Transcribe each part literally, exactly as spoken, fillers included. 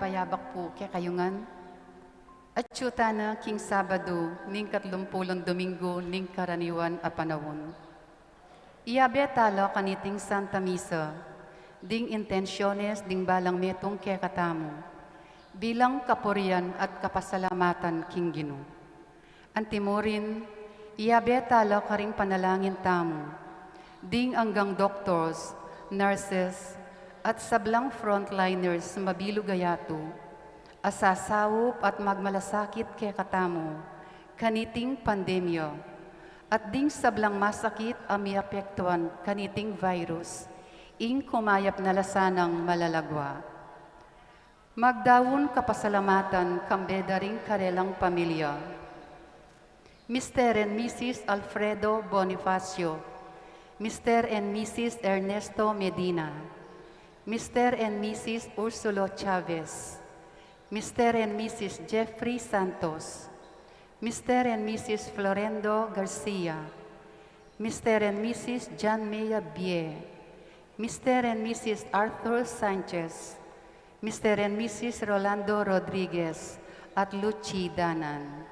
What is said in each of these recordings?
Payabak pu kekayu ngan. Atyu tana king Sabadu ning katlumpulung Domingo ning karaniwan a panaun. Iyabe tala kaniting Santa Misa ding intensyones ding balang metung kekatamu bilang kapurian at kapasalamatan king Ginu. Antimurin, iyabe tala karing panalangin tamu ding anggang doctors, nurses, at sablang frontliners mabilug a yatu a sasaup at magmalasakit kekatamu kaniting pandemya, at ding sablang masakit a miapektuan kaniting virus, ing kumayap na la sanang malalagwa. Magdaun kapasalamatan kambe da ring karelang pamilya. Mister and Missus Alfredo Bonifacio, Mister and Missus Ernesto Medina, Mister and Missus Ursulo Chavez, Mister and Missus Jeffrey Santos, Mister and Missus Florendo Garcia, Mister and Missus John Mia Bie, Mister and Missus Arthur Sanchez, Mister and Missus Rolando Rodriguez, at Luchi Danan.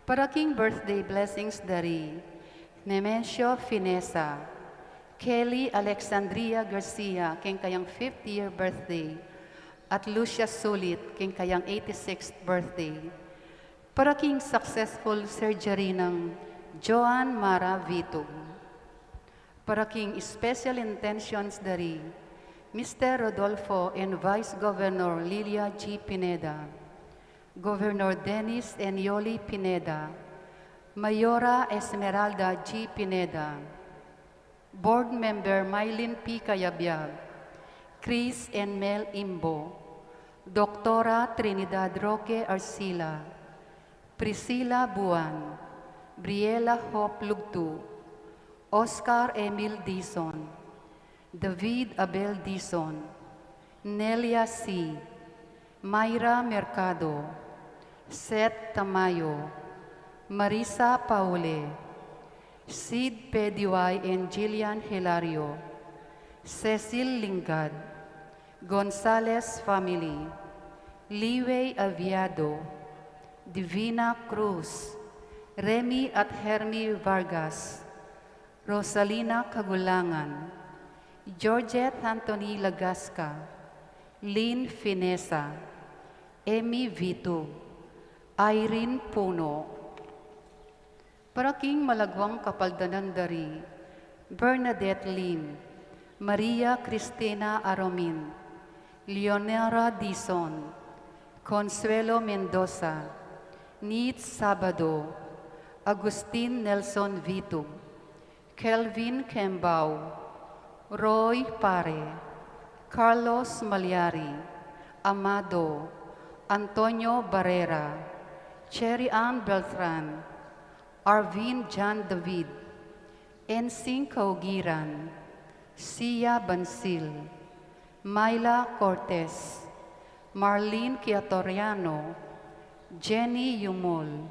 Para king birthday blessings da ri Nemencio Finesa, Kelly Alexandria Garcia, keng kayang fifth year birthday, at Lucia Sulit, keng kayang eighty-sixth birthday. Para king successful surgery nang Joan Mara Vitug. Para king special intentions da ri Mister Rodolfo and Vice Governor Lilia G Pineda, Governor Dennis and Yoli Pineda, Mayora Esmeralda G Pineda, Board Member Mylene P Cayabyab, Chris and Mel Imbo, Doktora Trinidad Roque Arcila, Priscilla Buan, Briella Hope Lugtu, Oscar Emil Dizon, David Abel Dizon, Nelia C, Myra Mercado, Seth Tamayo, Marisa Paule, Sid P D Y and Jillian Hilario, Cecil Lingad, Gonzalez family, Liway Aviado, Divina Cruz, Remy at Hermie Vargas, Rosalina Kagulangan, Georgette Anthony Lagasca, Lynn Finesa, Emmy Vitug, Irene Puno. Para king malagwang kapaldanan da ri Bernadette Lim, Maria Cristina Aromin, Leonora Dizon, Consuelo Mendoza, Nit Sabado, Agustin Nelson Vitug, Kelvin Kembao, Roy Pare, Carlos Malyari, Amado, Antonio Barrera, Cherry Ann Beltran, Arvin John David, Ensing Kaugiran, Sia Bansil, Myla Cortez, Marlene Quiatoriano, Jenny Yumul,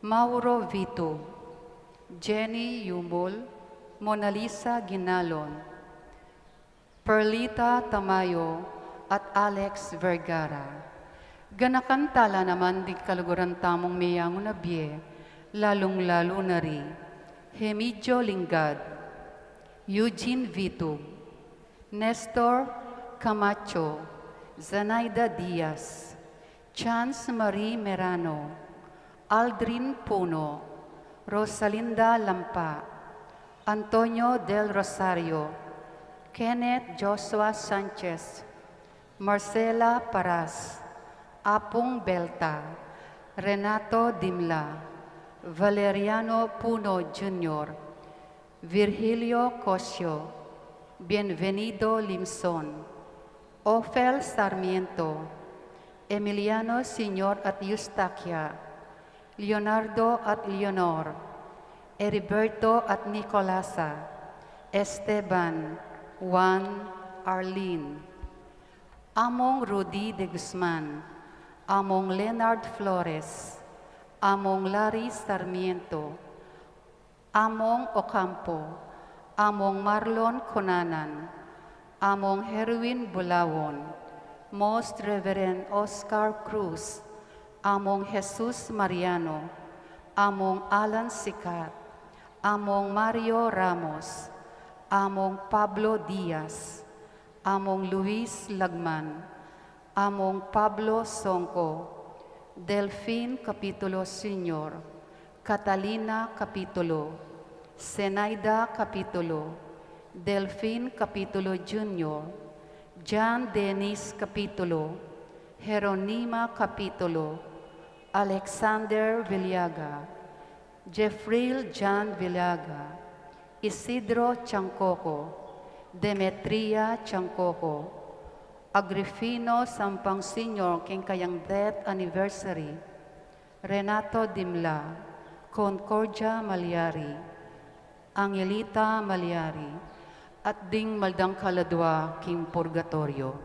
Mauro Vitug, Jenny Yumul, Mona Lisa Ginalon, Perlita Tamayo, at Alex Vergara. Ganakan tala naman ding kaluguran tamung meyangu na bie, lalung-lalu na ri Hemidio Lingad, Eugene Vitug, Nestor Camacho, Zenaida Diaz, Chance Marie Merano, Aldrin Puno, Rosalinda Lampa, Antonio Del Rosario, Kenneth Joshua Sanchez, Marcela Paras, Apung Belta, Renato Dimla, Valeriano Puno Junior, Virgilio Cosio, Bienvenido Limson, Ofel Sarmiento, Emiliano Senior at Eustaquia, Leonardo at Leonor, Heriberto at Nicolasa, Esteban, Juan, Arlene, Among Rudy de Guzman, Among Leonard Flores, Among Larry Sarmiento, Among Ocampo, Among Marlon Conanan, Among Herwin Bulawon, Most Reverend Oscar Cruz, Among Jesus Mariano, Among Alan Sikat, Among Mario Ramos, Among Pablo Diaz, Among Luis Lagman, Among Pablo Songco, Delfin Capitulo Senior, Catalina Capitulo, Zenaida Capitulo, Delfin Capitulo Junior, John Dennis Capitulo, Jeronima Capitulo, Alexander Villaga, Jeffrey John Villaga, Isidro Chancoco, Demetria Chancoco, Agrifino Sampang Senior king kayang death anniversary, Renato Dimla, Concordia Maliari, Angelita Maliari, at ding maldang kaladua king purgatorio.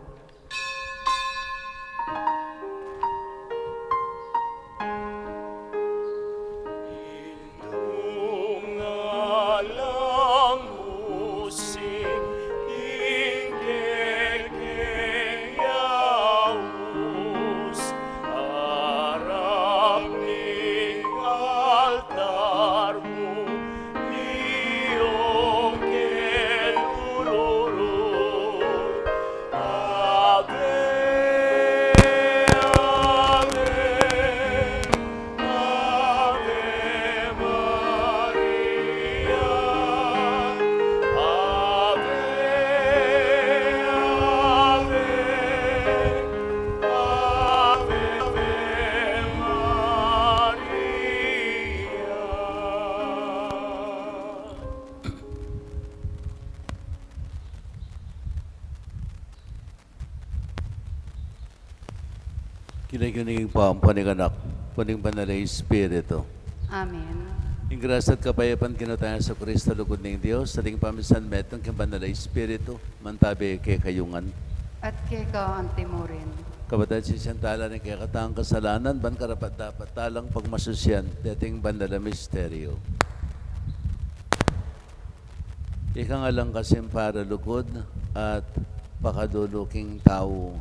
King lagyu ning Ibpa, ampo ning Anak, ampo ning Banal a Espiritu. Amen. Ing grasya at kapayapan ning Ginu tang Jesucristo, lugud ning Dios, at ing pamisan metung king Banal a Espiritu, mantabi kekayu ngan. At keka antimurin. Kapatad, sisian tala ning kekatang kasalanan, ban karapat-dapat talang pagmasusian deting banal a misteryo. Ika nga lang kasing para lugud at pakalulu king tau,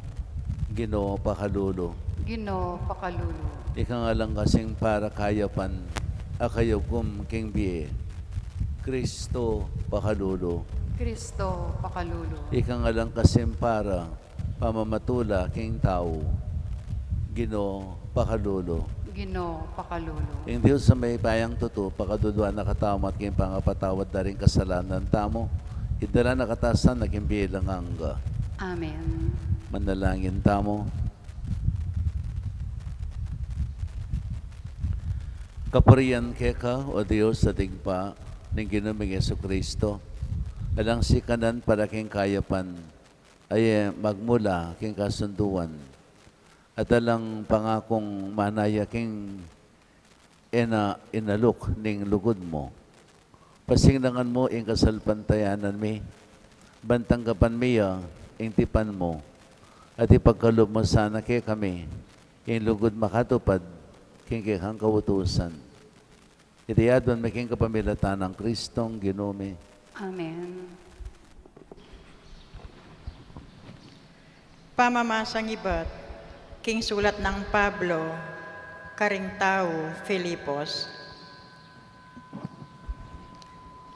Ginu, pakalulu. Ginu, pakalulu. Ika nga lang kasing para kayapan a kayagum king bie, Kristo, pakalulu. Kristo, pakalulu. Ika nga lang kasing para pamamatula king tau, Ginu, pakalulu. Ginu, pakalulu. Ing Dios a mayupayang tutu, pakaluluan na katamu at king pangapatawad da ring kasalanan tamu, idala na katamu sana king bie alang angga. Amen. Manalangin tamu. Kapurian keka, O Dios, a Ibpa ning Ginu ming Jesucristo, alang sikanan para king kayapan a e magmula king kasunduan, at alang pangakung manaya king e na inaluk ning lugud mu. Pasinglangan mu ing kasalpantayanan mi, ban tanggapan mi ya ing tipan mu, at ipagkalub mu sana kekami ing lugud makatupad king kekang kautusan. Iti aduan mi king kapamilatan nang Kristong Ginu mi. Amen. Pamamasang ibat king sulat nang Pablo karing tau Filipos.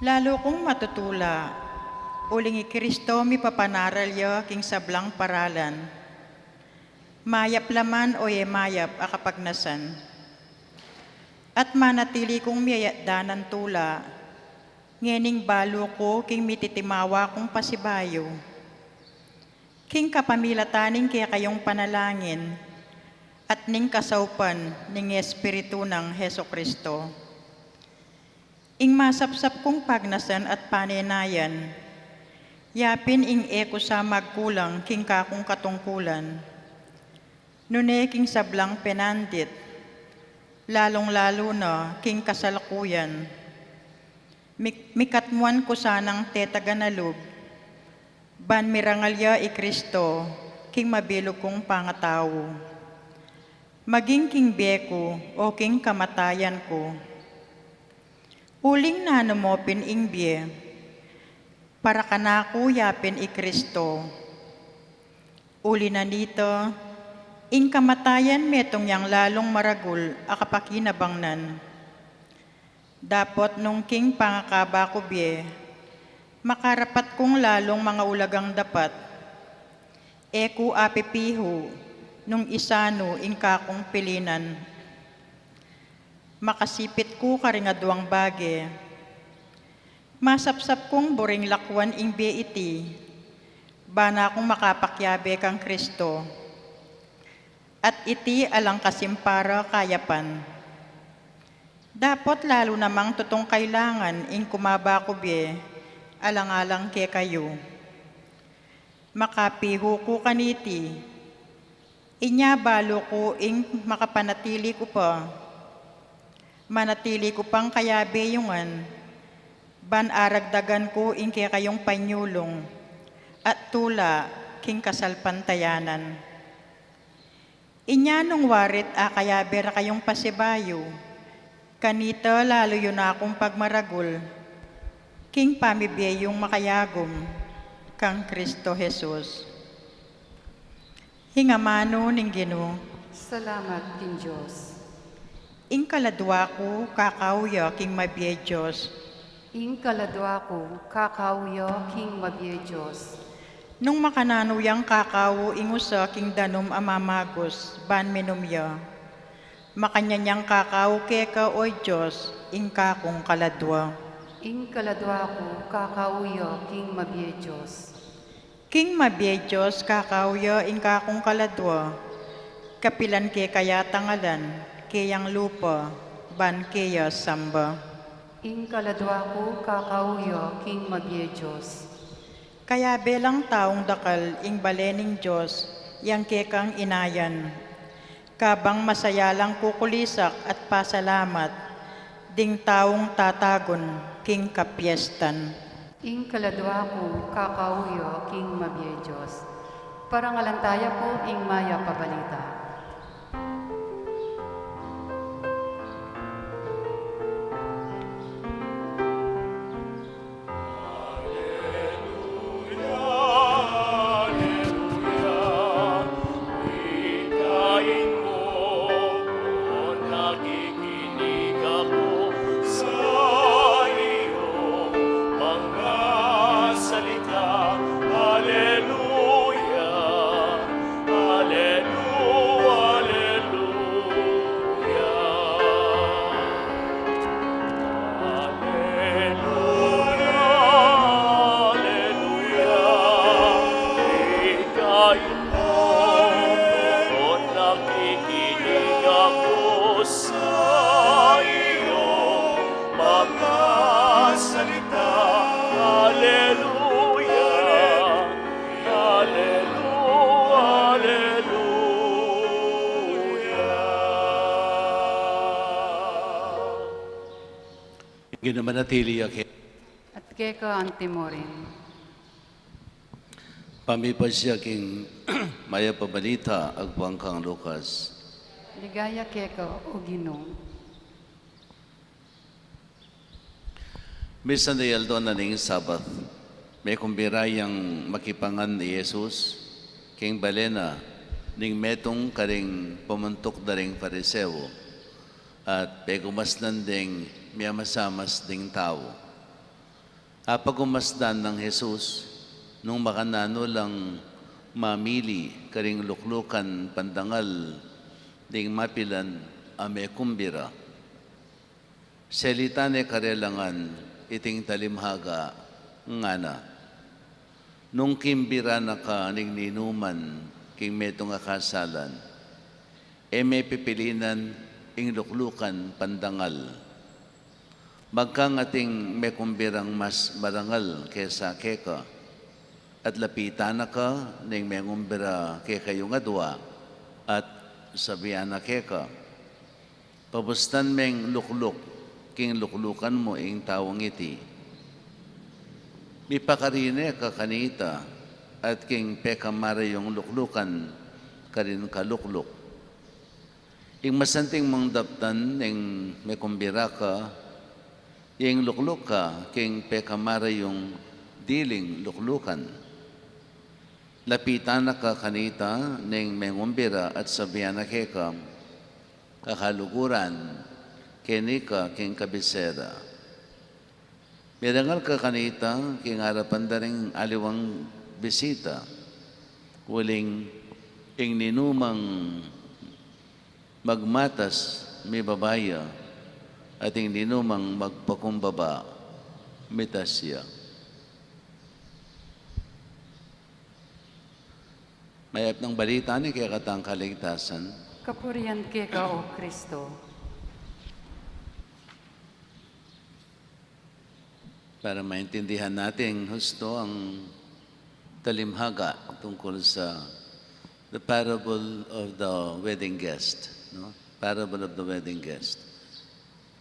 Lalu kung matutula, uling i Kristo mipapanaral ya king sablang paralan. Mayap la man o e mayap a kapagnasan. At manatili kung miyayatdan a tula, ngening balu ku king mititimawa kung pasibayu. King kapamilatan ning kekayung panalangin, at ning kasaupan ning Espiritu nang Jesucristo. Ing masapsap kung pagnasan at panenayan, yapin ing e ku sa magkulang king kakung katungkulan, nune king sablang penandit, lalung-lalu na king kasalukuyan. Mik-, mikatmuan ku sanang tetagan a lub, ban mirangal ya i Kristo king mabilug kung pangatau, maging king bie ku o king kamatayan ku. Uling nanu mu pin ing bie, para kanaku yapin i Kristo. Uli na nita, ing kamatayan metung yang lalung maragul a kapakinabangnan. Dapot nung king pangakaba ku bie, makarapat kung lalung mangaulagang dapat. E ku apipihu nung isanu ing kakung pilinan. Makasipit ku karing aduang bage. Masapsap kung buring lakuan ing bie iti, bana kung makapakiabe kang Kristo. At iti alang kasimpara kayapan. Dapot lalu namang tutung kailangan ing kumaba ku bie, alang-alang kekayu. Makapihu ku kaniti. Inya balu ku ing makapanatili ku pa. Manatili ku pang kayabe yu ngan, ban aragdagan ku ing kekayung panyulung at tula king kasalpantayanan. Inya nung warit akayabe ra kayung pasibayu, kanita lalu yu na kung pagmaragul king pamibie yung makayagum kang Kristo Jesus. Ing amanu ning Ginu. Salamat king Dios. Ing kaladua ku kakau ya king mabie Dios. Ing kaladua ku kakau ya king mabie Dios. Nung makananu yang kakau ing usa king danum a mamagus, ban minum ya. Makanyan yang kakau keka, o Dios, ing kakung kaladua. Ing kaladua ku kakau ya king mabie Dios. King mabie Dios kakau ya ing kakung kaladua. Kapilan keka ya tangalan keyang lupa, ban keya samba. Ing kaladua ku kakau ya king mabie Dios. Kayabe lang taung dakal ing bale ning Dios yang kekang inayan. Kabang masaya lang kukulisak at pasalamat ding taung tatagun king kapiestan. Ing kaladua ku kakau ya king mabie Dios. Parangalan taya pu ing mayap a balita. Aleluya, aleluya. Aleluya, aleluya. Ika ing bukun, nakikinig ako sa iyong mga salita. Aleluya, aleluya, aleluya. Ing Ginu manatili ya kekayu. At keka antimurin. Pamipasya king mayap a balita agpang kang Lucas. Ligaya keka, o Ginu. Misan a aldo na ning Sabat, mekumbira yang makipangan i Jesus king bale na ning metung karing pamuntuk da ring Fariseo, at pegumasnan deng miyamasamas ding tau. Apagumasdan nang Jesus nung makananu lang mamili karing luklukan pandangal ding mapilan a mekumbira. Salitan ne karela ngan iting talinghaga, ngana: Nung kimbira na ka ning ninuman king metung a kasalan, e me pipilinan ing luklukan pandangal. Magkang ating mekumbirang mas marangal kesa keka, at lapitan na ka ning mengumbira kekayung adua, at sabian na keka: Pabustan meng lukluk king luklukan mu ing taung iti. Mipakarine ka kanita at king pekamarayung luklukan karin kalukluk. Ing masanting mung daptan ning mekumbira ka, ing lukluk ka king pekamarayung diling luklukan. Lapitan na ka kanita ning mengumbira at sabian na keka, kakaluguran, keni ka king kabisera. Mirangal ka kanita king arapan da ring aliwang bisita, uling ing ninumang magmatas mibaba ya, at ing ninumang magpakumbaba mitas ya. Mayap nang balita ning kekatang kaligtasan. Kapurian keka, O Kristo. Para maintindihan natin husto ang talimhaga tungkol sa the parable of the wedding guest, no? Parable of the wedding guest.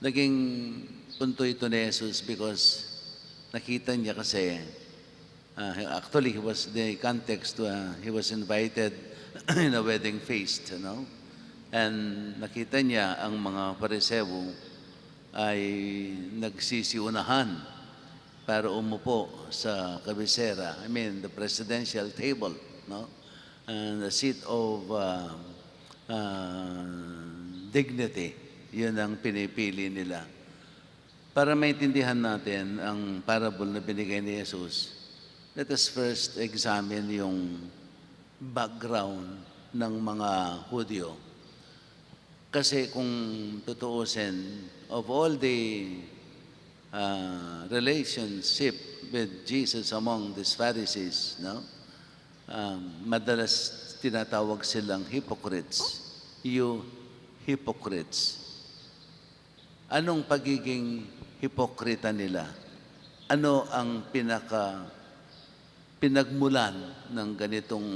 Naging punto ito ni Jesus because nakita niya kasi, ah, actually, he was, the context, ah, he was invited in a wedding feast, no? And nakita niya ang mga Pariseo ay nagsisiunahan para umupo sa kabisera, I mean, the presidential table, no? And the seat of, uh, uh, dignity, yun ang pinipili nila. Para maintindihan natin ang parable na binigay ni Jesus, let us first examine yung background ng mga Hudyo. Kasi kung tutuusin, of all the, ah, relationship with Jesus among these Pharisees, no? Um, madalas tinatawag silang hypocrites. "You hypocrites." Anong pagiging hipokrita nila? Ano ang pinaka, pinagmulan ng ganitong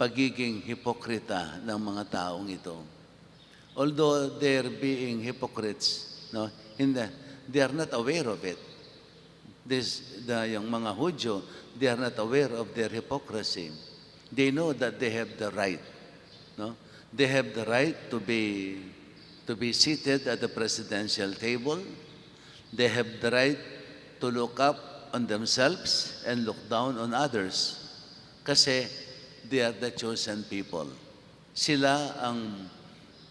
pagiging hipokrita ng mga taong ito? Although they're being hypocrites, no, hindi, they are not aware of it. This, the, yung mga Hudyo, they are not aware of their hypocrisy. They know that they have the right, no? They have the right to be, to be seated at the presidential table. They have the right to look up on themselves and look down on others. Kasi they are the chosen people. Sila ang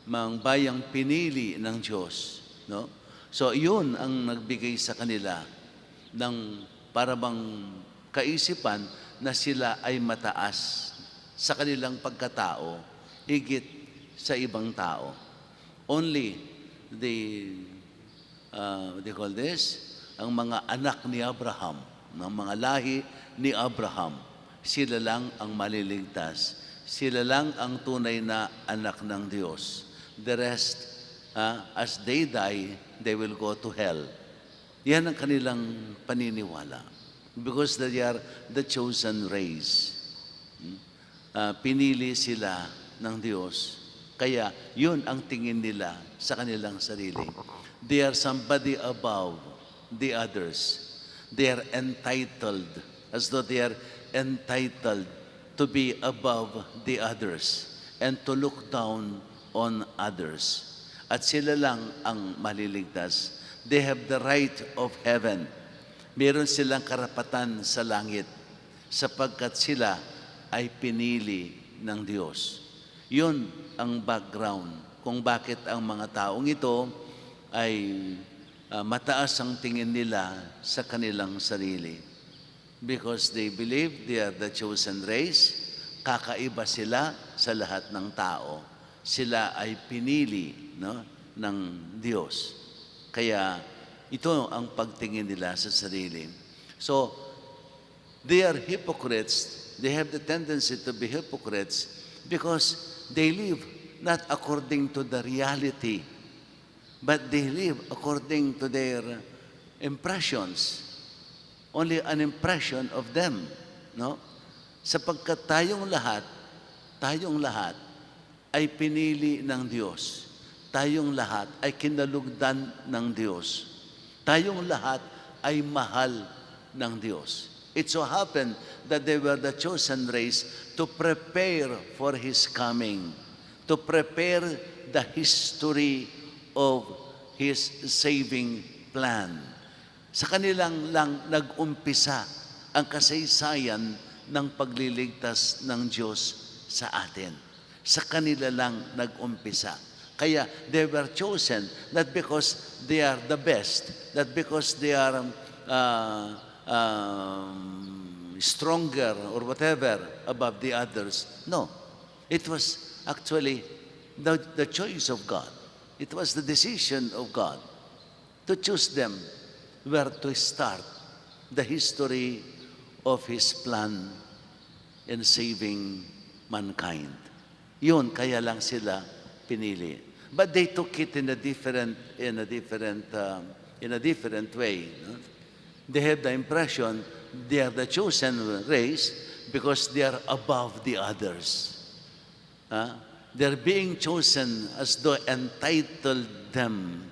mang bayang pinili ng Diyos, no? So, yun ang nagbigay sa kanila ng para bang kaisipan na sila ay mataas sa kanilang pagkatao higit sa ibang tao. Only the, uh, what do you call this? Ang mga anak ni Abraham, ng mga lahi ni Abraham, sila lang ang maliligtas. Sila lang ang tunay na anak ng Diyos. The rest, ah, as they die, they will go to hell. Yan ang kanilang paniniwala. Because they are the chosen race. Hmm? Ah, pinili sila ng Diyos. Kaya yun ang tingin nila sa kanilang sarili. They are somebody above the others. They are entitled, as though they are entitled to be above the others and to look down on others. At sila lang ang maliligtas. They have the right of heaven. Meron silang karapatan sa langit sapagkat sila ay pinili ng Diyos. Yun ang background kung bakit ang mga taong ito ay, ah, mataas ang tingin nila sa kanilang sarili. Because they believe they are the chosen race, kakaiba sila sa lahat ng tao. Sila ay pinili, no, ng Diyos. Kaya ito ang pagtingin nila sa sarili. So, they are hypocrites. They have the tendency to be hypocrites because they live not according to the reality, but they live according to their impressions. Only an impression of them, no? Sapagkat tayong lahat, tayong lahat ay pinili ng Diyos. Tayong lahat ay kinalugdan ng Diyos. Tayong lahat ay mahal ng Diyos. It so happened that they were the chosen race to prepare for His coming, to prepare the history of His saving plan. Sa kanilang lang nag-umpisa ang kasaysayan ng pagliligtas ng Diyos sa atin. Sa kanila lang nag-umpisa. Kaya they were chosen not because they are the best, not because they are, um, um, stronger or whatever above the others. No. It was actually the, the choice of God. It was the decision of God to choose them where to start the history of His plan in saving mankind. Yun, kaya lang sila pinili. But they took it in a different, in a different, um, in a different way, no? They have the impression they are the chosen race because they are above the others. Ah, their being chosen as though entitled them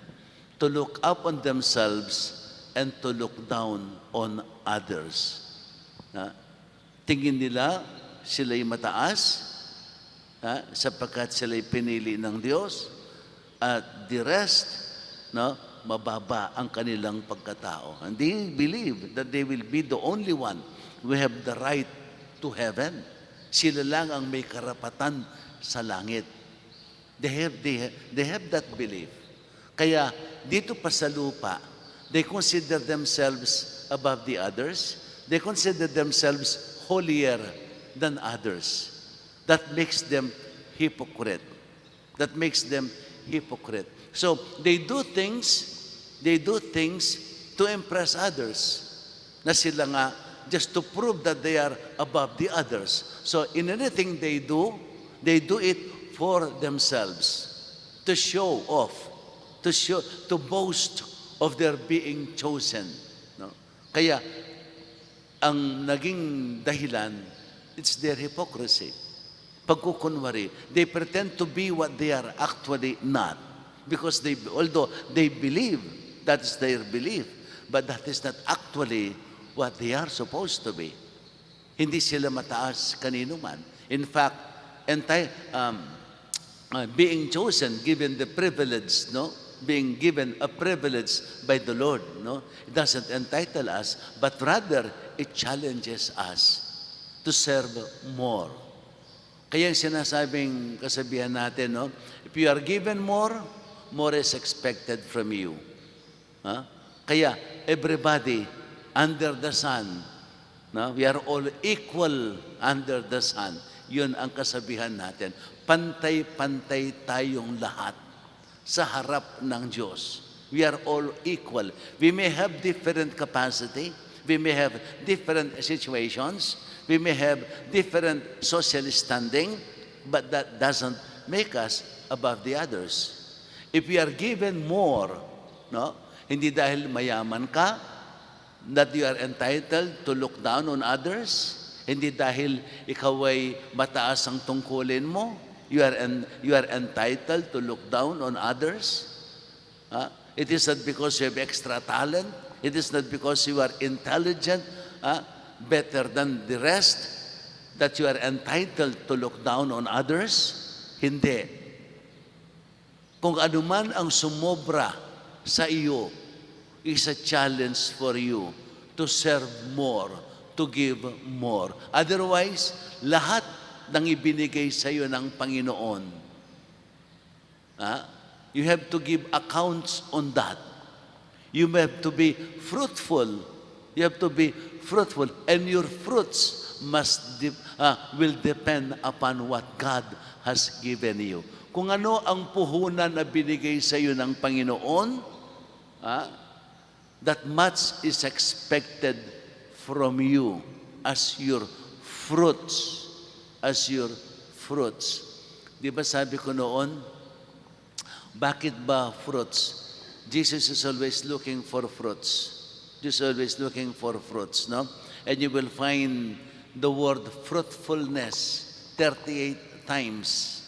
to look up on themselves and to look down on others. Ah, tingin nila sila'y mataas, ah, sapagkat sila'y pinili ng Diyos, at the rest, no, mababa ang kanilang pagkatao. And they believe that they will be the only one who have the right to heaven. Sila lang ang may karapatan sa langit. They have, they have, they have that belief. Kaya dito pa sa lupa, they consider themselves above the others. They consider themselves holier than others. That makes them hypocrite. That makes them hypocrite. So, they do things, they do things to impress others. Na sila nga, just to prove that they are above the others. So, in anything they do, they do it for themselves, to show off, to show, to boast of their being chosen. No? Kaya, ang naging dahilan, it's their hypocrisy. Pagkukunwari, they pretend to be what they are actually not. Because they, although they believe, that is their belief, but that is not actually what they are supposed to be. Hindi sila mataas kanino man. In fact, enti-, um, uh, being chosen, given the privilege, no? Being given a privilege by the Lord, no? It doesn't entitle us, but rather it challenges us to serve more. Kaya yung sinasabing kasabihan natin, no? If you are given more, more is expected from you. Ha? Kaya, everybody under the sun, no? We are all equal under the sun. Yun ang kasabihan natin. Pantay-pantay tayong lahat sa harap ng Diyos. We are all equal. We may have different capacity. We may have different situations. We may have different social standing. But that doesn't make us above the others. If we are given more, no? Hindi dahil mayaman ka, that you are entitled to look down on others. Hindi dahil ikaw ay mataas ang tungkulin mo, you are en-, you are entitled to look down on others. Ah, it is not because you have extra talent. It is not because you are intelligent, ah, better than the rest, that you are entitled to look down on others. Hindi. Kung anuman ang sumobra sa iyo, is a challenge for you to serve more, to give more. Otherwise, lahat ng ibinigay sa iyo ng Panginoon, ah, you have to give accounts on that. You have to be fruitful. You have to be fruitful. And your fruits must de-, ah, will depend upon what God has given you. Kung ano ang puhunan na binigay sa iyo ng Panginoon, ah, that much is expected from you as your fruits. As your fruits. Di ba sabi ko noon, bakit ba fruits? Jesus is always looking for fruits. Jesus is always looking for fruits, no? And you will find the word fruitfulness thirty-eight times,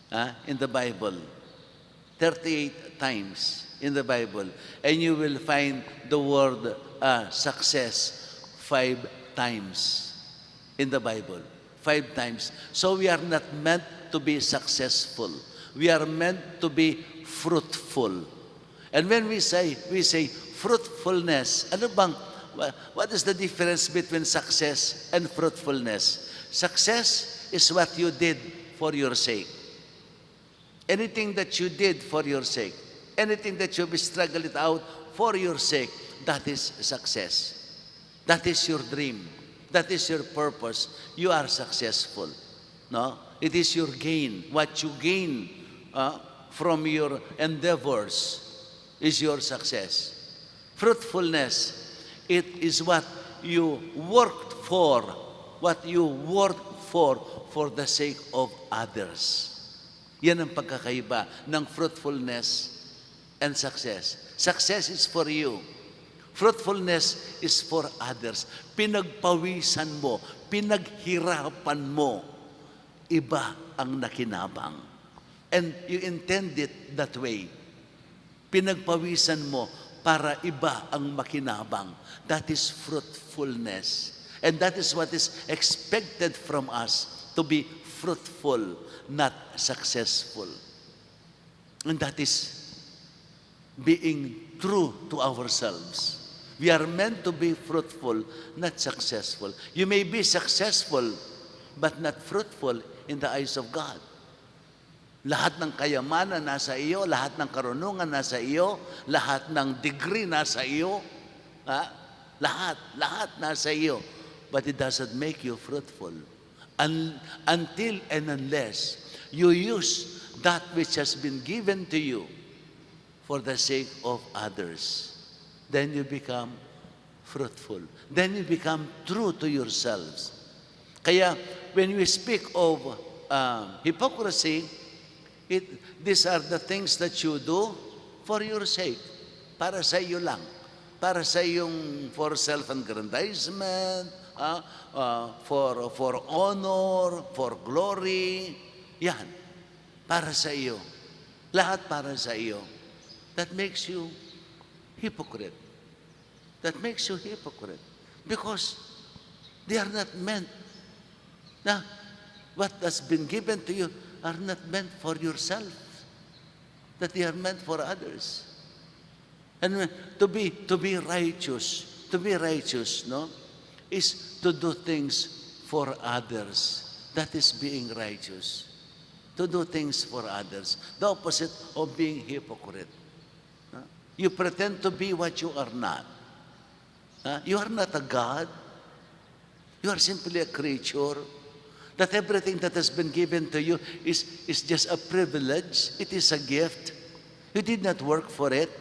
ah, in the Bible. Thirty-eight times in the Bible. And you will find the word, ah, success five times in the Bible. Five times. So we are not meant to be successful. We are meant to be fruitful. And when we say, we say fruitfulness, ano bang, Wha-, what is the difference between success and fruitfulness? Success is what you did for your sake. Anything that you did for your sake, anything that you struggled it out for your sake, that is success. That is your dream. That is your purpose. You are successful. No? It is your gain. What you gain, uh, from your endeavors is your success. Fruitfulness, it is what you worked for, what you worked for, for the sake of others. Yan ang pagkakaiba ng fruitfulness and success. Success is for you. Fruitfulness is for others. Pinagpawisan mo, pinaghirapan mo, iba ang nakinabang. And you intend it that way. Pinagpawisan mo para iba ang makinabang. That is fruitfulness. And that is what is expected from us, to be fruitful, not successful. And that is being true to ourselves. We are meant to be fruitful, not successful. You may be successful, but not fruitful in the eyes of God. Lahat ng kayamanan nasa iyo, lahat ng karunungan nasa iyo, lahat ng degree nasa iyo, ha? Lahat, lahat nasa iyo. But it doesn't make you fruitful. Un-, until and unless you use that which has been given to you for the sake of others, then you become fruitful. Then you become true to yourselves. Kaya, when we speak of, uh, hypocrisy, it, these are the things that you do for your sake. Para sa iyo lang. Para sa iyong, for self-aggrandizement, ah, ah, for, for honor, for glory. Yan. Para sa iyo. Lahat para sa iyo. That makes you hypocrite. That makes you hypocrite. Because they are not meant, na, what has been given to you are not meant for yourself. That they are meant for others. And to be, to be righteous, to be righteous, no, is to do things for others. That is being righteous. To do things for others. The opposite of being hypocrite. Huh? You pretend to be what you are not. Huh? You are not a God. You are simply a creature. That everything that has been given to you is, is just a privilege. It is a gift. You did not work for it.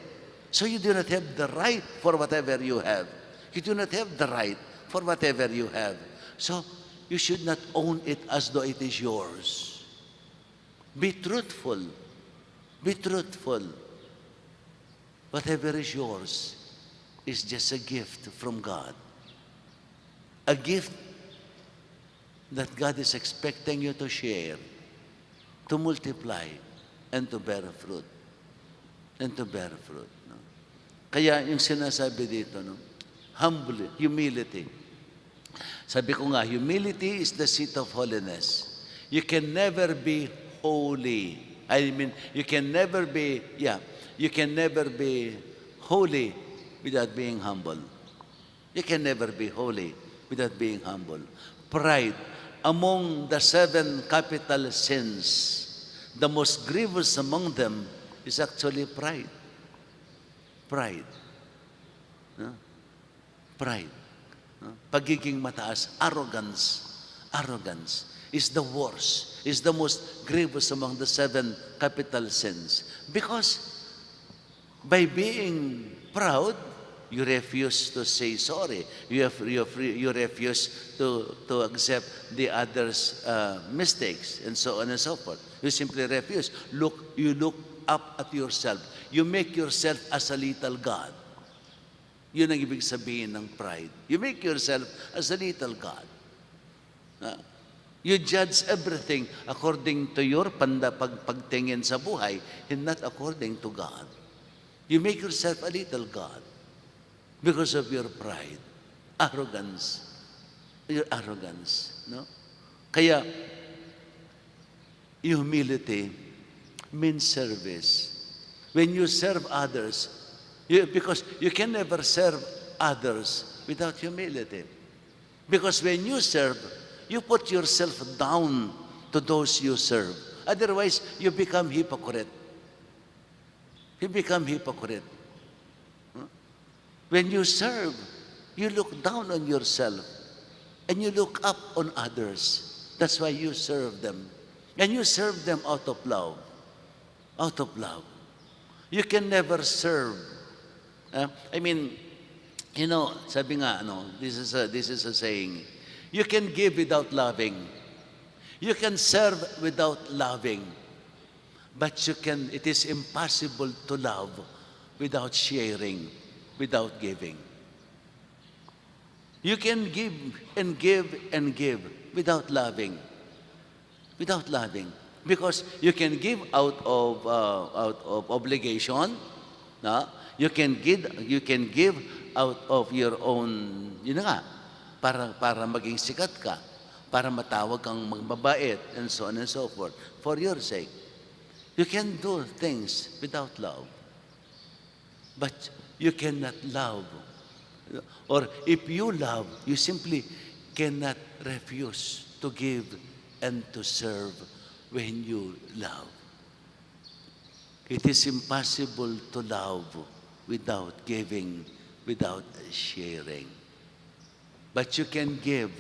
So you do not have the right for whatever you have. You do not have the right for whatever you have. So you should not own it as though it is yours. Be truthful. Be truthful. Whatever is yours is just a gift from God. A gift that God is expecting you to share, to multiply, and to bear fruit. And to bear fruit, no? Kaya yung sinasabi dito, no? Humble, humility. Sabi ko nga, humility is the seat of holiness. You can never be holy. I mean, you can never be, yeah, you can never be holy without being humble. You can never be holy without being humble. Pride, among the seven capital sins, the most grievous among them is actually pride. Pride. No? Pride. No? Pagiging mataas, arrogance. Arrogance is the worst, is the most grievous among the seven capital sins. Because by being proud, you refuse to say sorry. You have, you have, you refuse to, to accept the other's, uh, mistakes, and so on and so forth. You simply refuse. Look, you look up at yourself. You make yourself as a little God. Yun ang ibig sabihin ng pride. You make yourself as a little God. Ah, you judge everything according to your panda-, pag-, pagtingin sa buhay and not according to God. You make yourself a little God because of your pride, arrogance, your arrogance, no? Kaya, humility means service. When you serve others, you, because you can never serve others without humility. Because when you serve, you put yourself down to those you serve. Otherwise, you become hypocrite. You become hypocrite. Huh? When you serve, you look down on yourself and you look up on others. That's why you serve them. And you serve them out of love. Out of love. You can never serve. Uh, I mean, you know, sabi nga, ano, this is a, this is a saying. You can give without loving. You can serve without loving. But you can, it is impossible to love without sharing, without giving. You can give and give and give without loving. Without loving. Because you can give out of, uh, out of obligation, no? You can give, you can give out of your own, yun na nga, para, para maging sikat ka, para matawag kang magmabait, and so on and so forth, for your sake. You can do things without love. But you cannot love. Or if you love, you simply cannot refuse to give and to serve when you love. It is impossible to love without giving, without sharing. But you can give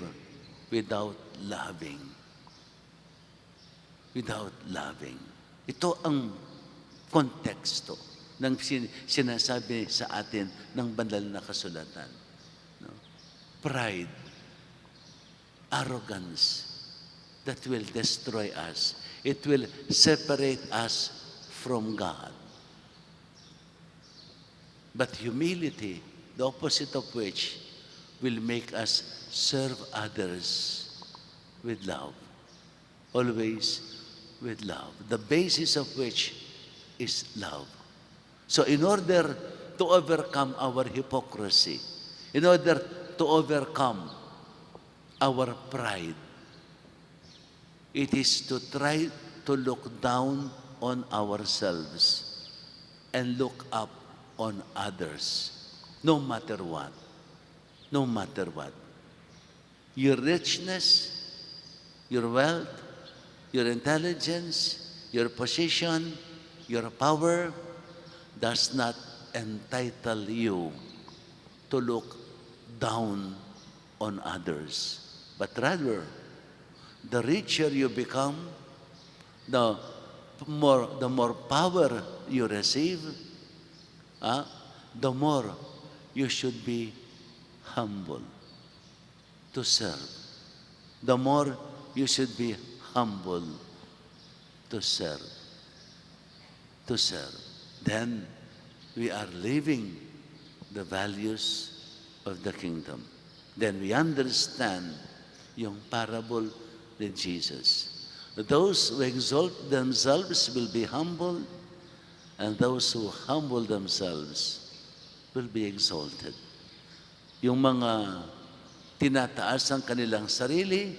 without loving. Without loving. Ito ang konteksto ng sin-, sinasabi sa atin ng banal na kasulatan. No? Pride, arrogance, that will destroy us. It will separate us from God. But humility, the opposite of which, will make us serve others with love. Always with love. The basis of which is love. So in order to overcome our hypocrisy, in order to overcome our pride, it is to try to look down on ourselves and look up on others, no matter what. No matter what. Your richness, your wealth, your intelligence, your position, your power does not entitle you to look down on others. But rather, the richer you become, the more, the more power you receive, ah, the more you should be humble to serve. The more you should be humble to serve. To serve. Then we are living the values of the kingdom. Then we understand yung parable ni Jesus. Those who exalt themselves will be humbled, and those who humble themselves will be exalted. Yung mga tinataas ang kanilang sarili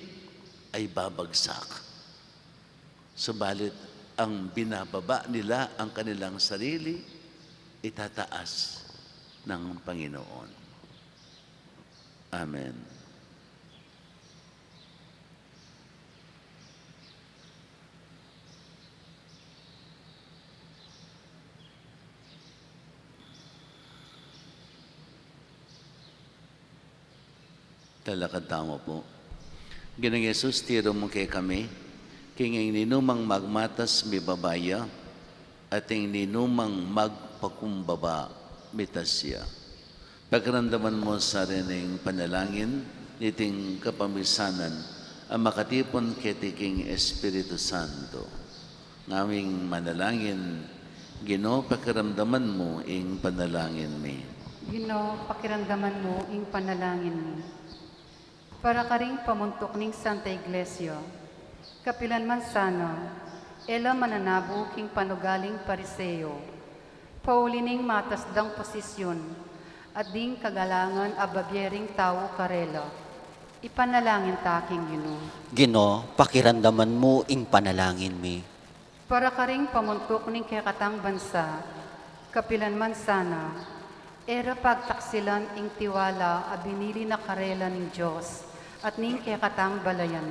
ay babagsak. Subalit ang binababa nila ang kanilang sarili, itataas ng Panginoon. Amen. Talakad tamu pu. Ginung Jesus, tiru mu kekami, king ninumang magmatas mibaba ya, at ing ninumang magpakumbaba mitas ya. Pakiramdaman mu sa rin ing panalangin niting kapamisanan a makatipun keti king Espiritu Santo. Ngami manalangin. Ginu, pakiramdaman mu ing panalangin mi. Ginu, pakiramdaman mu ing panalangin mi. Para karing pamuntuk ning Santa Iglesia, kapilan man sana, e la mananabu king panugaling Pariseo, pauli ning matas dang posisyun, at ding kagalangan a babie ring tau karela. Ipanalangin ta king Ginu. Ginu, pakiramdaman mu ing panalangin mi. Para karing pamuntuk ning kekatang bansa, kapilan man sana, E ra pagtaksilan ing tiwala a binili na karela ning Dios at ning kekatang balayan.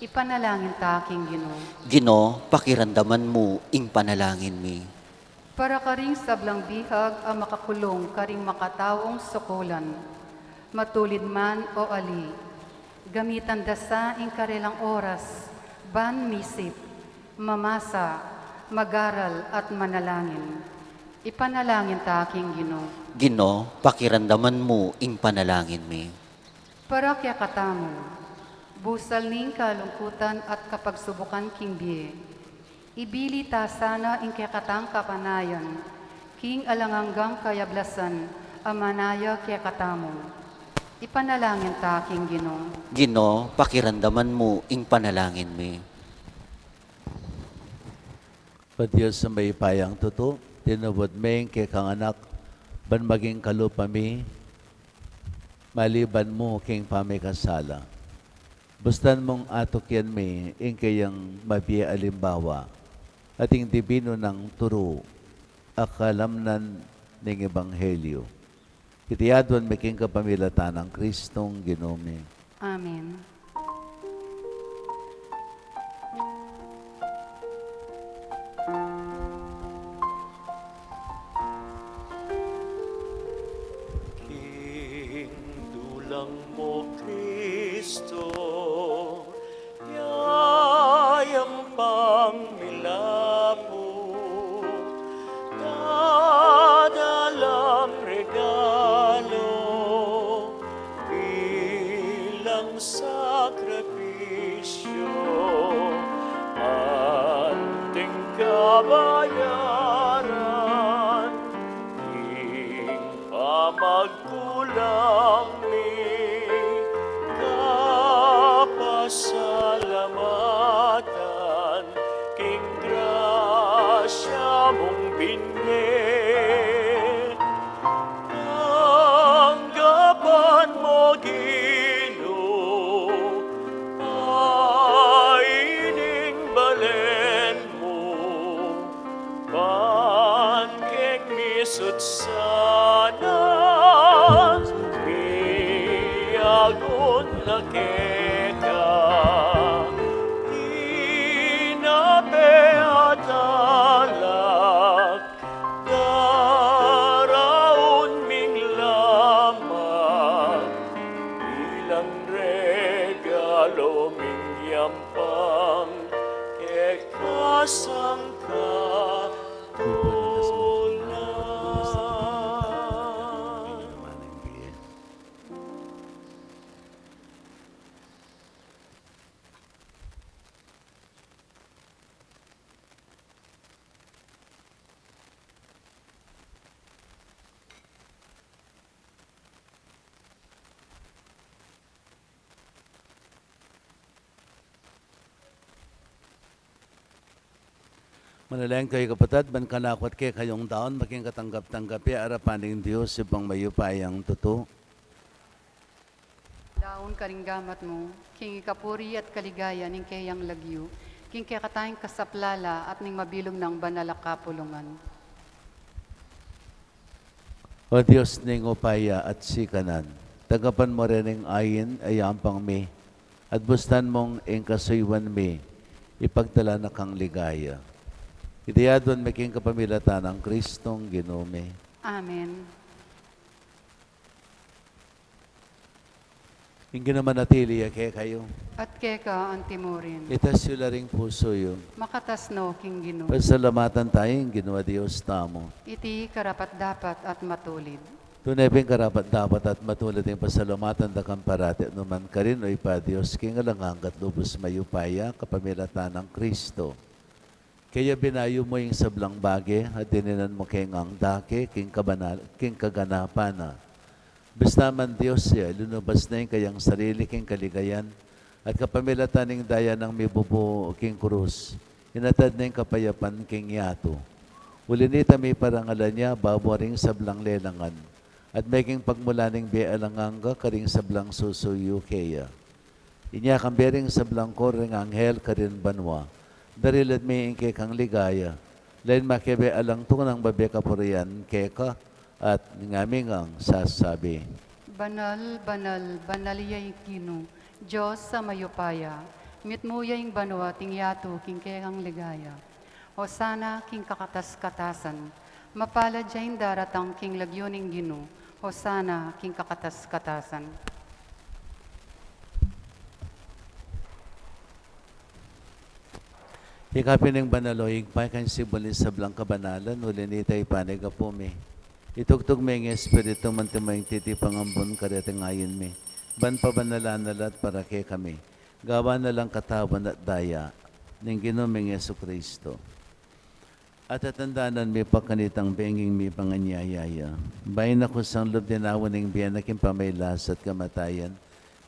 Ipanalangin ta king Ginu. Ginu, pakiramdaman mu ing panalangin mi. Para karing sablang bihag a makakulung karing makataung sukulan, matulid man o ali, gamitan da sa ing karelang oras ban misip, mamasa, magaral at manalangin. Ipanalangin ta king Ginu. Ginu, pakiramdaman mu ing panalangin mi. Para kekatamu, busal ning kalungkutan at kapagsubukan king bie, ibili ta sana ing kekatang kapanayan king alang anggang kayablasan a manaya kekatamu. Ipanalangin ta king Ginu. Ginu, pakiramdaman mu ing panalangin mi. O Dios a mayupayang tutu, tinubud me ing kekang Anak ban maging kalupa mi, maliban mu king pamikasala. Bustan mung atukian mi ing keyang mabie alimbawa at ing dibinu nang turu a kalamnan ning ebanghelyu. Iti aduan mi king kapamilatan nang Kristong Ginu mi. Amen. King dulang mu, Kristo, yayampang milaput, dadalang regalo bilang sakripisyu, anting kabayaran king pamagkulang mi, kapasalamatan king grasya mung binye. Tanggapan mu, Ginu, a ining balen mu, ban keng misut sana, miyagun na keka, inape at alak, daraun ming laman, bilang regalo ming yampang keka sangkatulan. Manalangin kayu, kapatad, ban kanaku at kekayung daun maging katanggap-tanggap ya king arapan ning Dios, Ibpang mayupayang tutu. Daun karing gamat mu king ikapuri at kaligayan ning keyang lagyu, king kekatang kasaplalan at ning mabilug nang banal a kapulungan. O Dios ning upaya at sikanan, tanggapan mu rin ing ain a yampang mi, at bustan mung ing kasuyuan mi ipagtala na kang ligaya. Iti aduan mi king kapamilatan nang Kristong Ginu mi. Amen. Ing Ginu manatili ya kekayu. At keka anti mu rin. Itas yu la ring pusu yu. Makatas no king Ginu. Pasalamatan tamu ing Ginu a Dios tamu. Iti karapat-dapat at matulid. Tune pin karapat-dapat at matulid ing pasalamatan da ka parati at nukarin man karin, o Ibpa, Dios king alang angga at lubus mayupaya, kapamilatan nang Kristo. Kaya binayu mu ing sablang bage, at dininan mu keng angga ke, king kabana-, king kaganapan na. Bista man Dios ya, linubas na ing kayang sarili king kaligayan, at kapamilatan ning daya nang mibubu king krus, inatad na ing kapayapan king yatu. Uli nita miparangalan ya babo ring sablang lelangan, at meging pagmulan ning bie alang angga karing sablang susuyu keya. Inya kambe ring sablang koro ring anghel karin banua, darilan mi ing kekang ligaya, lain makebe alang tunang babe kapurian keka, At ngami ngang sasabi, "Banal, banal, banal ya ing Ginu, Dios a mayupaya, mitmu ya ing banua at ing yatu king kekang ligaya. Hosana king kakatas-katasan. Mapalad ya ing daratang king lagyu ning Ginu. Hosana king kakatas-katasan." Ikapin ing banal, o Ibpa, ika ing sibul ning sablang kabanalan, uli na nita ipanyawad mi. Itugtug me ing Espiritu mu anti mo ing titipan ambun kareting ain mi, ban pabanalan na la at para kekami gawan na lang katawan at daya ning Ginu ming Jesucristo. At tatandanan mi pa kanitang benging mipanganyaya ya, bayu na kusang lub dinaun ing bie na king pamagkasakit at kamatayan,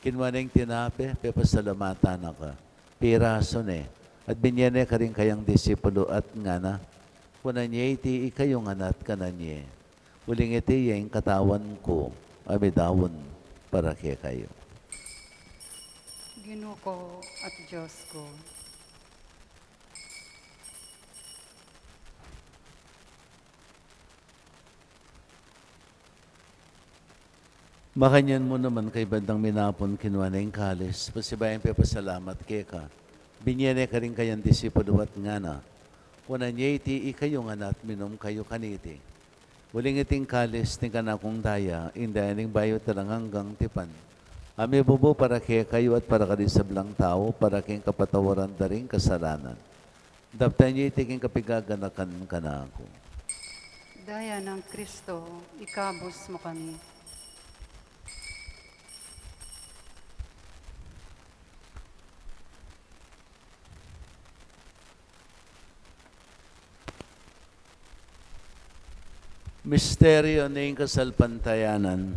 kinua ne ing tinape, pepasalamatan na ka, pirasu ne, at binie ne karing kayang disipulu at ngana: "Kunan ye iti ikayu ngan at kanan ye, uling iti ya ing katawan ku a midaun para kekayu." Ginu ku at Dios ku. Makanyan mu naman, kaybat dang minapun, kinua ne ing kalis, pasibayu yang pepasalamat keka, binie ne karing kayang disipulu at ngana: "Kunan ye iti ikayu ngan at minum kayu kaniti, uling iti ing kalis ning kanakung daya, ing daya ning bayu at alang anggang tipan, a mibubu para kekayu at para karing sablang tau, para king kapatawaran da ring kasalanan. Daptan ye iti king kapigaganakan kanaku." Daya nang Kristo, ikabus mu kami. Misteryu ning kasalpantayanan.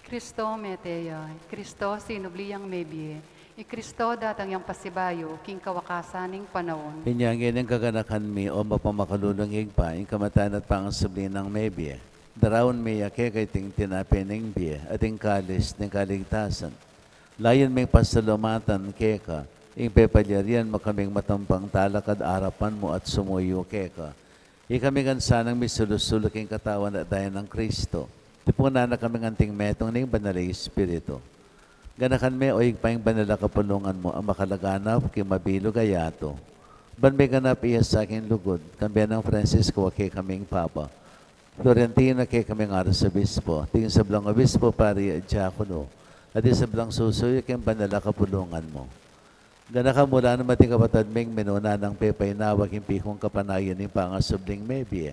Kristo mete ya, Kristo sinubli yang mebie, i Kristo datang yang pasibayu king kawakasan ning panaun. Inya ngeni ing kaganakan mi, o mapamakalulung Ibpa, ing kamatayan at pangasubli nang mebie, daraun mi ya keka iting tinape ning bie at ing kalis ning kaligtasan. Layun ming pasalamatan keka ing pepalyarian mu kaming matampang talakad arapan mu at sumuyu keka. Ikami ngan sanang misulu-sulu king katawan at daya nang Kristo, tipunan na kaming anting metung ning Banal a Espiritu. Ganakan me, o Ibpa, ing banal a kapulungan mu a makalaganap king mabilug a yatu, ban miganap iya sa king lugud, kambe nang Francisco a kekaming Papa, Florentino a kekaming Arsobispo, ding sablang obispo, pari at diakono, at ding sablang susuyu king banal a kapulungan mu. Ganakan mu la naman ding kapatad ming minuna nang pepainawa king pikung kapanayan ning pangasubling mebie.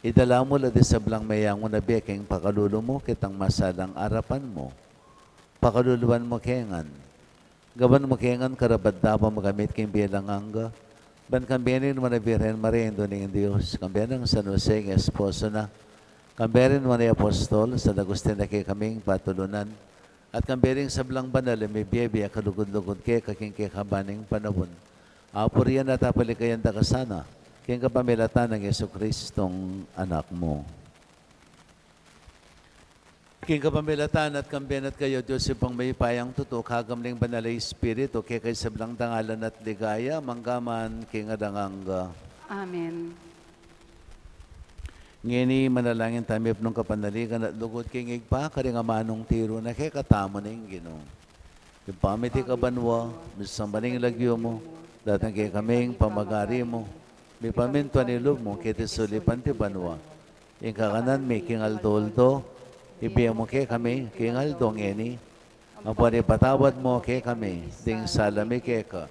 Idala mu la ding sablang meyangu na bie king pakalulu mu, ketang masalang arapan mu. Pakaluluan mu ke ngan. Gawan mu ke ngan karapat-dapat makamit king bie alang angga, ban kambe ning nuan a Birhen Maria, Indu ning Dios, kambe nang San Jose ing esposo na, kambe ring nuan a apostol, San Agustin a kekaming patulunan, at kambe ring sablang banal a mibie-bie a kalugud-lugud keka king kekaban ning panaun, apurian at apalikayan da ka sana, king kapamilatan nang Jesucristong Anak mu. King kapamilatan na at kambe na at kaya, Dios Ibpang mayupayang tutu, kagamit ning Banal a Espiritu, keka ing sablang dangalan at ligaya, mangga man king alang angga. Amen. Ngeni manalangin tamu, mipnung kapanaligan at lugud king Ibpa, karing amanung tiru na kekatamu ning Ginu. Ibpa mi, atiu ka banua, misamban ing lagyu mu, datang kekami ing pamagari mu, mipamintuan ing lub mu keti sulip anti banua. Ing kakanan mi king aldo-aldo ibie mu kekami king aldo ngeni, ampon ipatawad mu kekami ding sala mi keka,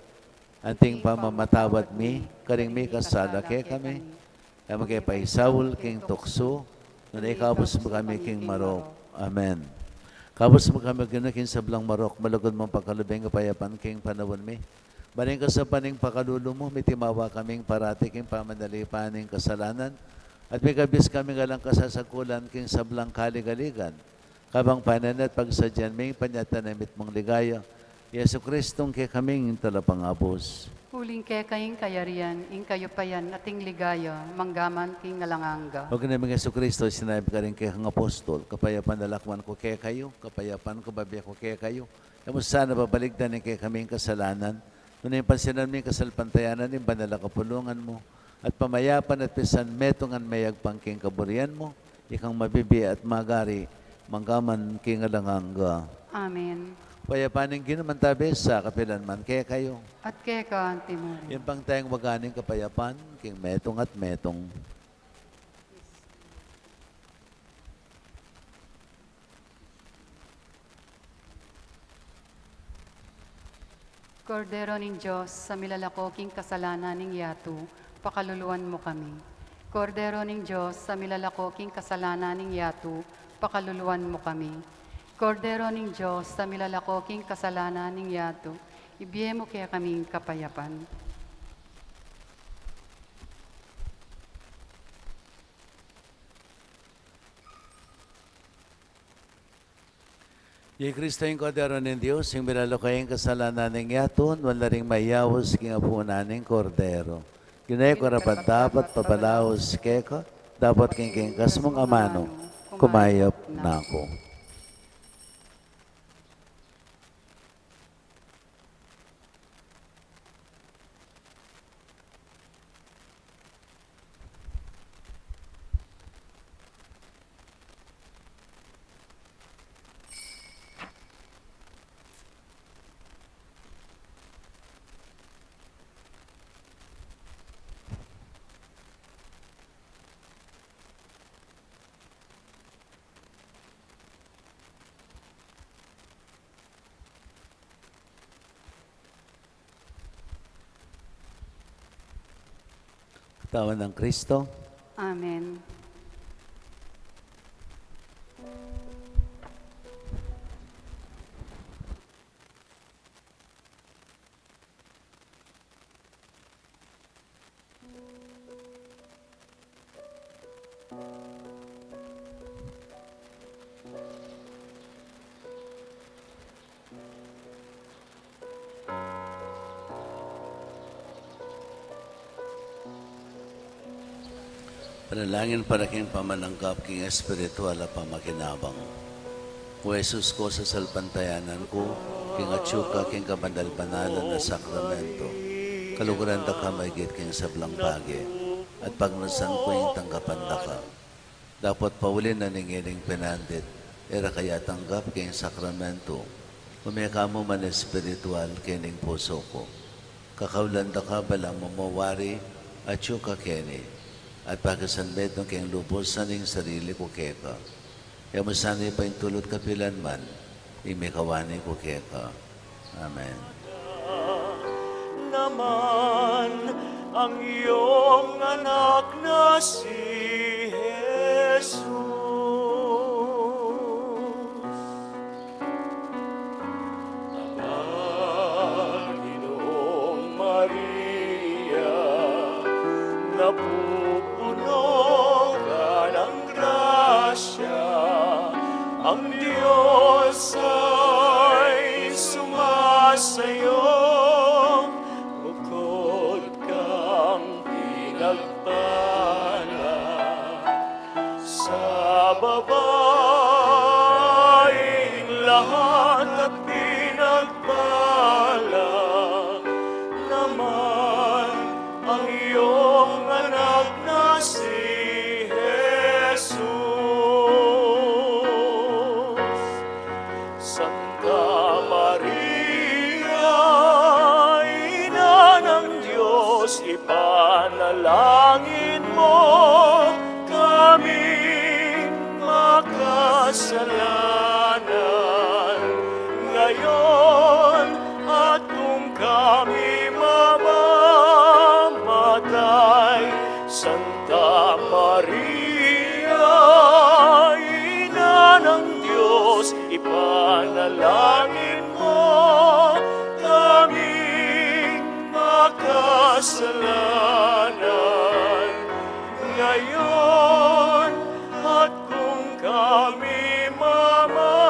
anting pamamatawad mi karing mikasala kekami. E mu ke paisaul king tuksu, nune ikabus mu kami king marok. Amen. Kabus mu kami, Ginu, king sablang marok, malugud mung pakalub ing kapayapan king panaun mi. Ban king kasapan ning pakalulu mu, mitimawa kaming parati king pamanalipan ning kasalanan, at mikabus kaming alang kasasakulan king sablang kaligaligan, kabang panenayan at pagsadyan mi ing panyatang a mitmung ligaya, Jesucristong kekaming Talapangabus. Uling keka ing kayarian, ing kayupayan, at ing ligaya, mangga man king alang angga. Uling nang Jesucristo, sinabi karing kekang apostol: "Kapayapan lakwan ku kekayu, kapayapan ku bibie ku kekayu." E mu sana babalikdan ing kekaming kasalanan, nune pansinan mu ing kasalpantayanan ning banal a kapulungan mu, at pamayapan at pisanmetungan mayagpang king kaburian mu, Ikang mabibie at magari, mangga man king alang angga. Amen. Kapayapan ning Ginu mantabe sa kapilan man kekayu. At keka antimurin. Ing pangtayang waga ning kapayapan king metung at metung. Kordero ning Dios, a milalako king kasalanan ning yatu, pakaluluan mu kami. Kordero ning Dios, a milalako king kasalanan ning yatu, pakaluluan mu kami. Kordero ning Dios, a milalako king kasalanan ning yatu, ibie mu kekami ing kapayapan. I Kristo ing Kordero ning Dios, ing milalako king kasalanan ning yatu, nuan la ring mayaus king apunan ning Kordero. Ginu, e ku karapat-dapat pabalaus keka, dapot king kekasmung amanu, kumayap na ku. Katawan ng Kristo. Amen. Panalangin para king pamananggap king espiritual a pamakinabang. O Jesus ku, sasalpantayanan ku king atyu ka king kabanal-banalan a sakramento. Kaluguran da ka maigit king sablang bage, at pagnasan ku ing tanggapan da ka. Dapot pauli na ning ining pinandit, e ra ka ya tanggap king sakramento, ume ka mu man espiritual king pusu ku. Kakaulan da ka balang mamawari, atyu ka keni, at pakisanmetung king lubus ning sarili ku keka. E mu sana ipaintulut kapilan man ing mikawani ku keka. Amen. Naman ang iyong anak na si Jesus. Aba, Ginoong Maria, napupuno ka ng grasya, ang Diyos ay sumasayo, bukod kang pinagpala sa babaing lahat, at pinagpala naman ang iyong anak na si Jesus. Santa Maria, Ina ng Diyos, ipanalangin mo kaming makasalanan, ngayon at kung kami mamamatay. Santa Maria, Ina ng Diyos, ipanalangin mo kaming makasalanan, ngayon at kung kami mamamatay.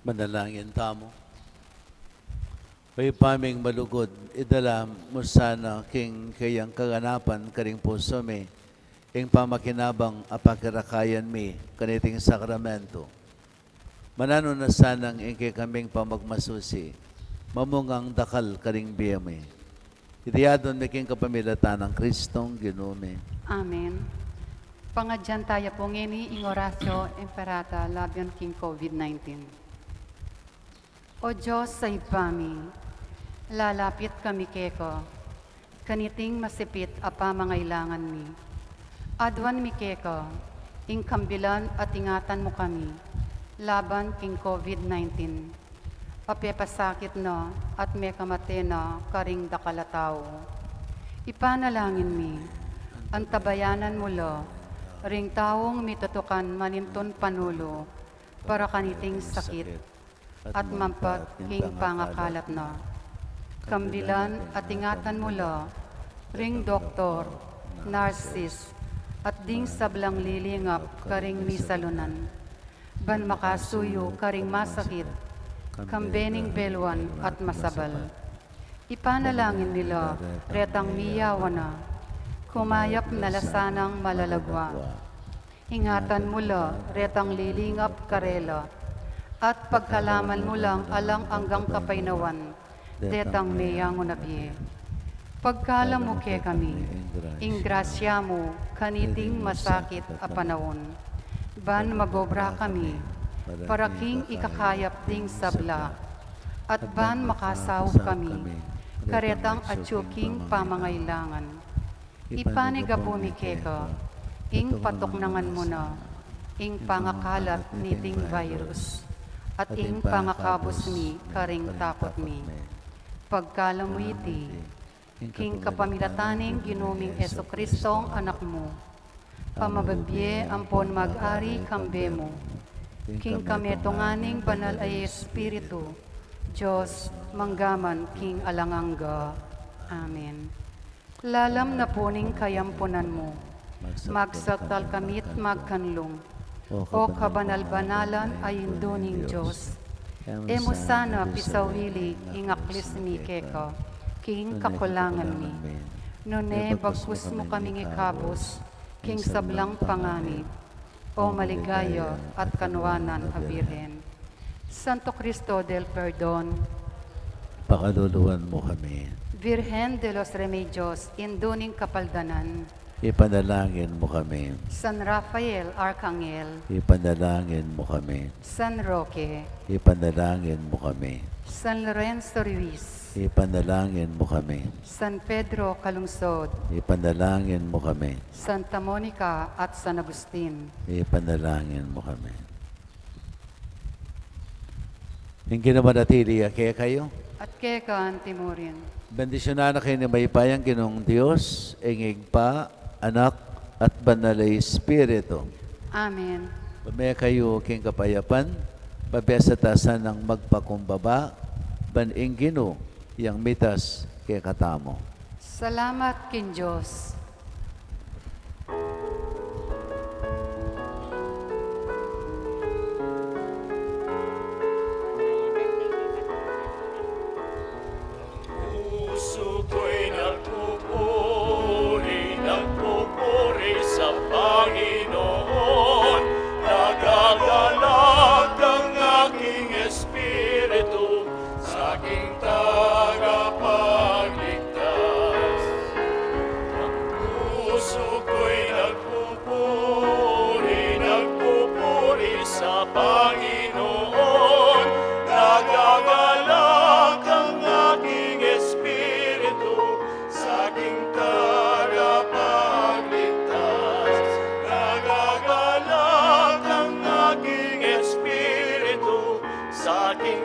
Manalangin tamu. O Ibpa ming malugud, idala mu sana king kayang kaganapan karing pusu mi ing pamakinabang a pakirakayan mi kaniting sakramento. Mananu na sanang ing kekaming pamagmasusi mamungang dakal karing bie mi. Iti adwan mi king kapamilatan nang Kristong Ginu mi. Amen. Pangadyan taya pu ngeni ing Oratio Imperata laban king COVID nineteen. O Dios a Ibpa mi, lalapit kami keka kaniting masipit a pamangailangan mi. Adwan mi keka ing kambilan at ingatan mu kami laban king COVID nineteen a pepasakit na at mekamate na karing dakal a tau. Ipanalangin mi, antabayanan mu la ring taung mitutukan manintun panulu para kaniting sakit at mampat king pangakalat na. Kambilan at ingatan mu la ring doktor, nurses, at ding sablang lilingap karing misalunan ban makasuyu karing masakit, kambe ning beluan at masabal. Ipanalangin mi la retang miyawan na, kumayap na la sanang malalagwa. Ingatan mu la retang lilingap karela, at pagkalaman mu lang alang anggang kapaynawan detang meyangu na bie. Pagkalam mu kekami ing grasya mu kaniting masakit a panaun, ban magobra kami para king ikakayap ding sabla, at ban makasaup kami karetang atyu king pamangailangan. Ipanyawad mi keka ing patuknangan mu na ing pangakalat niting virus at ing pangakabus mi karing takut mi. Pagkalam mu iti king kapamilatan ning Ginu ming Jesucristo, Anak mu, a mabibie ampon mag-ari kambe mu king kametungan ning Banal a Espiritu, Dios, mangga man king alang angga. Amen. Lalam na pu ning kayampunan mu, magsagtal kami't magkanlung, O kabanal-banalan a Indu ning Dios, e mu sana pisawili ing aklis mi keka king kakulangan mi, nune bagkus mu kaming ikabus king sablang panganib, O maligaya at kanuanan a Birhen. Santo Cristo del Perdon, pakaluluan mu kami. Virgen de los Remedios, Indu ning Kapaldanan, ipanalangin mu kami. San Rafael Arcangel, ipanalangin mu kami. San Roque, ipanalangin mu kami. San Lorenzo Ruiz, ipanalangin mu kami. San Pedro Calungsod, ipanalangin mu kami. Santa Monica at San Agustin, ipanalangin mu kami. Ing Ginu manatili ya kekayu. At keka anti mu rin. Bendisyunan na kayu ning mayupayang Ginung Dios, ing Ibpa, Anak, at Banal a Espiritu. Amen. Bumie kayu king kapayapan, pabiasatasan nang magpakumbaba, ban ing Ginu yang mitas kekatamu. Salamat king Dios. Pusu ko'y nagpupuri, nagpupuri sa Panginoon, nagagalak ang aking espiritu sa aking tagapagligtas. Ang puso ko'y nagpupuri, nagpupuri sa Panginoon, nagagalak ang aking espiritu sa aking tagapagligtas. Nagagalak ang aking espiritu sa aking